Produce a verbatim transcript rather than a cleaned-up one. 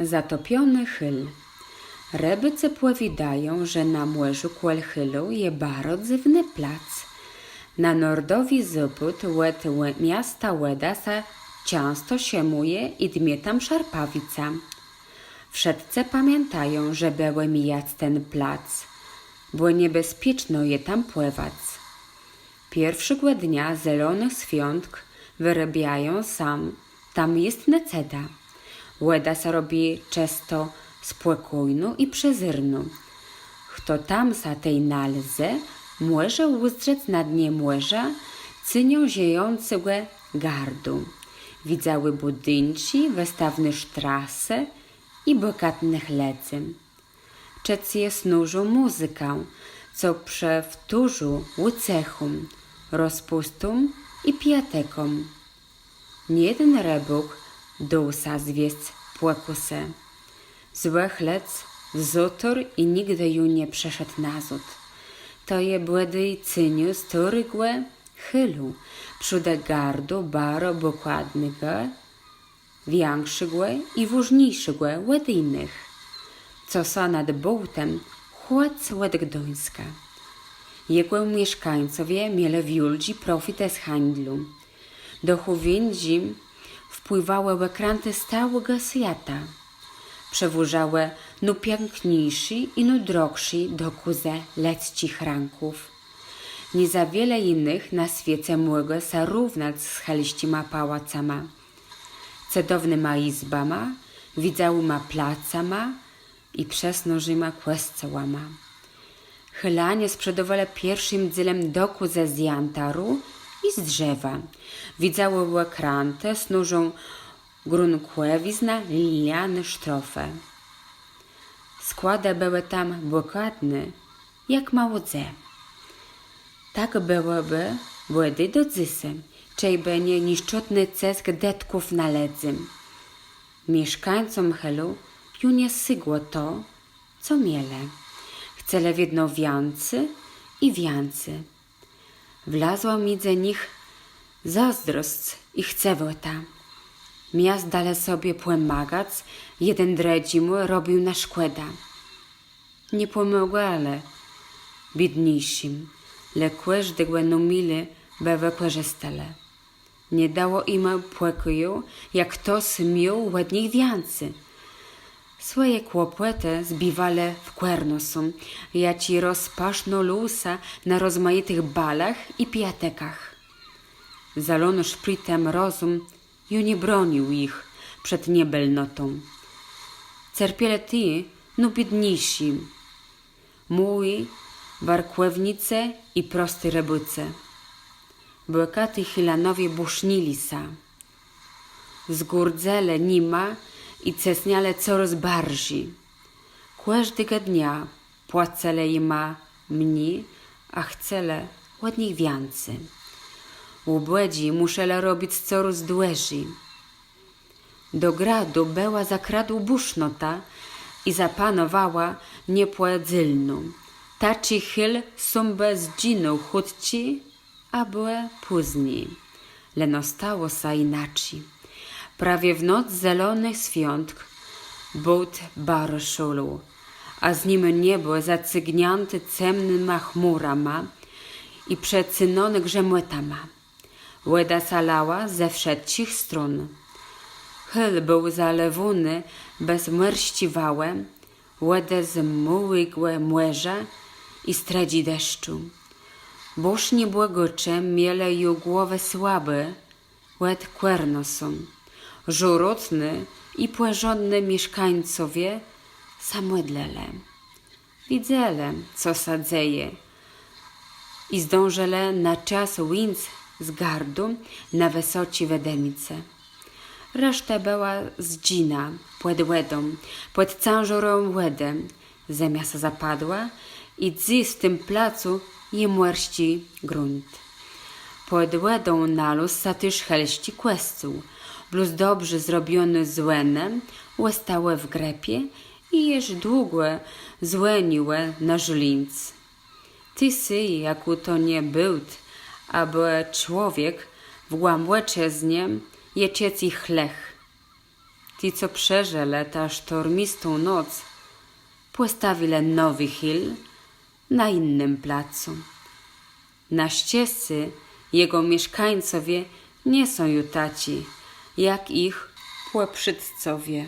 Zatopiony Hél. Rëbôcë pòwiôdają, że na mòrzu kòl Hélu je baro dzywny plac. Na nordowi zôchód òd miasta wòda sã czãsto szëmùje i dmie tam szarpawica. Wszëtcë pamiãtają, żebë òmijac ten plac, bò niebezpieczno je tam płëwac. Pierszégò dnia Zelonëch Swiątk wërôbiają sã tam jistné cëda. Wòda sã robi czësto spòkójnô i przezérnô. Chto tam sã tej nalezë, mòże ùzdrzec na dnie mòrza ceniã żëjącégò gardu. Widzałé bùdinczi, wëstawné sztrasë i bòkadnëch lëdzy. Czëc je snôżą mùzykã, co przëwtórzô ùcechóm, rozpùstóm i pijatikóm. Niejeden rëbôk dôł sã zwiesc pòkùsë. Złëch lec w zôtor i nigdë ju nie przëszedł nazôd. To je bòdôj ceniô stôrégò Hélu, przódë gardu baro bòkadnégò, wiãkszégò i wôżniészégò òd jinëch, co sã nad Bôłtã chòcy òd Gduńska. Jegò mieszkańcowie mielë wiôldżé profitë z hańdlu. Do Hôwindżi wpłiwałë òkrãtë z całégò swiata. Przëwòżałë nôpiãkniészé i nôdrogszé dokôzë lëdzczich rãków. Nié za wiele jinëch na swiece mògło sã równac z hélsczima pałacama, cëdownyma jizbama, widzałima placama i przesnôżima kòscołama. Hélanie sprzedôwelë pierszim dzélã dokôzë z jantaru i z drzewa. Widzałé òkrãtë, snôżą grónkòwiznã, liniané sztrofë. Składë bëłë tam bòkadné, jak mało dze. Tak bëłobë bòdôj do dzysô, czejbë nié niszczotny cësk dëtków na lëdzy. Mieszkańcóm Hélu ju nie sygło to, co mielë. Chcelë wiedno wiãcy i wiãcy. Wlazła midzë nich zôzdrosc i chcëwòta. Miast dalë sobie pòmagac, jeden drëdżémù robił na szkòdã. Nie pòmôgelë biédniészim, le kòżdégò nômili bë wëkòrzistelë. Nie dało jima pòkòju, jak chtos miôł òd nich wiãcy. Swòje kłopòtë zbiwelë w kòrnosu, jaczi rozpasznął sã na rozmajitëch balach i pijatikach. Zalóny szpritã rozëm ju nie bronił jich przed niebëlnotą. Cerpielë téż nôbiédniészi, môłi warkòwnicë i prosti rëbôcë. Bòkati Hélanowie bùsznilë sã. Zgôrdzëlë nima i cësnãlë corôz barżi. Kòżdégò dnia płacëlë jima mni, a chcelë òd nich wiãcy. Ùbòdżi mùszelë robic corôz dłëżi. Do gradu bëła zakradłô bùsznota i zapanowała niepòdzélno. Taczi Hél sóm bë zdżinął chùtczi abò pózni. Leno stało sã jinaczi. Prawie w noc Zelonëch Swiątk Bôłt baro szôlôł, a z nim niebò zacygniãté cemnyma chmùrama i przecynóné grzëmòtama. Wòda sã lała ze wszëtczich strón. Hél béł zalewóny bez mòrsczé wałë, wòdë z Môłégò Mòrza i strëdżi deszczu. Bùszni bògôcze mielë ju głowë słabé òd kòrnosu. Żôrotny i pòżądny mieszkańcowie sã mòdlëlë. Widzelë, co sã dzeje, i zdążëlë na czas wińc z gardu na wësoczé wëdëmice. Reszta bëła zdżinã pòd wòdą, pòd cãżôrã wòdë. Zemia sã zapadła i dzys w tim placu je mòrsczi grunt. Pòd wòdą nalôzł sã téż hélsczi kòscół. Blós dobrze zrobioné zwònë òstałë w grëpie i jesz długò zwòniłë na żôlińc. Tej-sej, jakù to nie Bôłt, abò człowiek w głãbòczëznie, je czëc jich lëch. Ti, co przeżëlë tã sztormistą noc, pòstawilë nowi Hill na jinnym placu. Na szczescé jegò mieszkańcowie nie są ju taczi, jak jich pòprzédcowie.